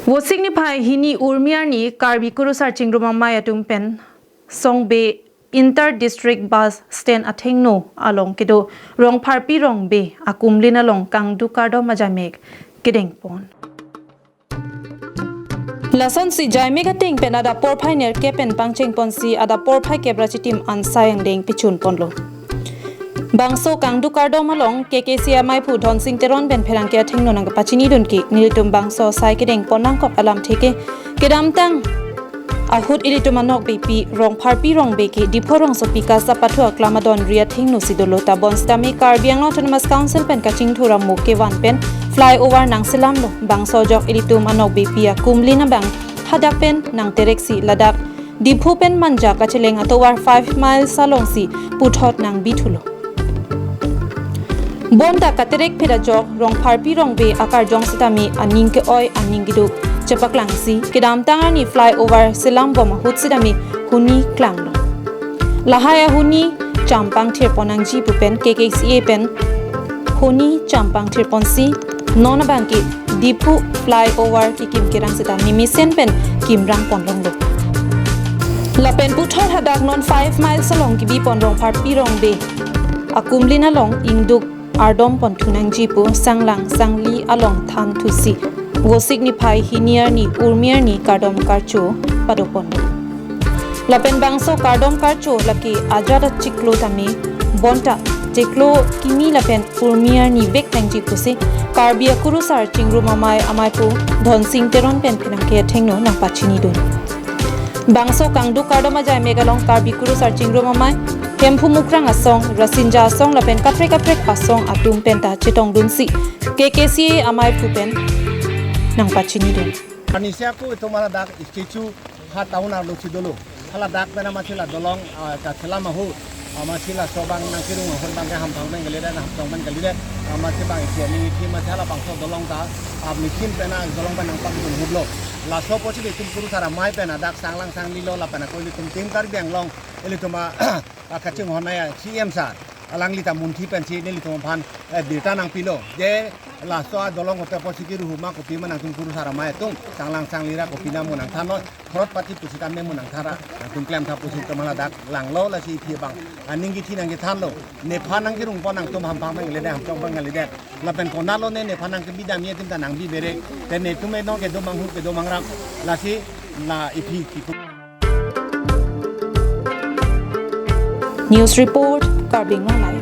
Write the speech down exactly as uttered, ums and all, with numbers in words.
Vosik niphai hini urmi arni Karbi Kurusar Chingrum Amei atum pen Songbe Inter District Bus Stand athengno along kedo Rongpharpi Rongbe akumlin along kangduk kardom ajaimek kedengpon. Lasonsi jaimek ateng pen adap porphai nerkep pen pangchengponsi adap porphai kep ra chitim ansai angdeng pichunponlo. Bangso kangduk kardom along K K C A amaiphu Dhonsing Teron pen pherangke athengno nangkapachinidun ke nelitum bangso sai kedengpon nangkok alamthe ke kedamtang ahut ilitum anokbepi Rongpharpi Rongbe ke Diphu rongsopi kasap pathu aklam adonri athengno si dolo, ta bonsitame Karbi Anglong Autonomous Council pen kachingthur amo kevan pen flyover nangselamlo. Bangso ajok ilitum anokbepi akumlin abang hadak pen nangtereksi ladak Diphu pen Manja kacheleng atovar five miles alongsi puthot nangbithulo. Bonta katerek phit ajok Rongpharpi Rongbe akarjong sitame aning ke-oi aning keduk chepaklangsi kedamtang arni flyover selambom ahut sitame huni klanglo. Lahai ahuni champangthirpon nangji pu pen K K C A pen huni champangthirponsi non abang ke Diphu flyover kekim kerang sitame mesen pen kimrangpon longlo. Lapen puthot hadak non five miles along kebipon Rongpharpi Rongbe akumlin along ingduk ardompon thunangji pu sanglang sangli along thanthusi Vosik niphai hini arni urmi arni kardom karcho padoponlo. Lapen bangso kardom karcho lake ajat achiklo tame bonta chiklo kimi lapen urmi arni vek nangji pusi Karbi Akurusar Chingrum Amei amaiphu Dhonsing Teron pen pherangke athengno nangpachinidun. Bangso kangduk kardom ajaimek along Karbi Kurusar Chingrum Amei, Hemphu Mukrang asong, Rasinja asong lapen kaprek kaprek asong atum penta chetongdunsi K K C A amaiphu pen nangpachinidun. Anisia ku itu malah dak isticu ha town arlo si dolo. Hala dak pen amatsi la dolong, ah, kachelam ahut, amatsi laso abang nangkerung ahut abang ke hamphang pen kalidet, hamphang pen kalidet, amatsi abang isi aning ithi amatsi halabangso dolong ta, ah, machine pen a dolong pen nangpakdun ahutlo. Laso apotsi ilitum Kurusar Amei pen adak sanglang sanglilo lapen ako ilitum Team Karbi Anglong ilitum a, a kachinghon a C M sir alangli ta munthi pensi nelitum aphan, eh, birta nangpilo. Je laso adolong kopi apotsi kiruhu ma kopi ma nangtum Kurusar Amei atum sanglang sangli ra kopi na mo nangthanlo. Khorot pati pusitame mo nangthan ra nangtum klemtha pusi itum hala dak langlo, lasi ithi abang aning kithi nangkethanlo. Nephan nangkerungpon nangtum hamphang pen kalidet, hamchong pen kalidet. Lapen konatlo ne nephan nangkebi damji atum ta nangbi bere. Te netum enon kedo manghu kedo mangrap. Lasi la ithi kipu. News report, Karbi Anglong Live.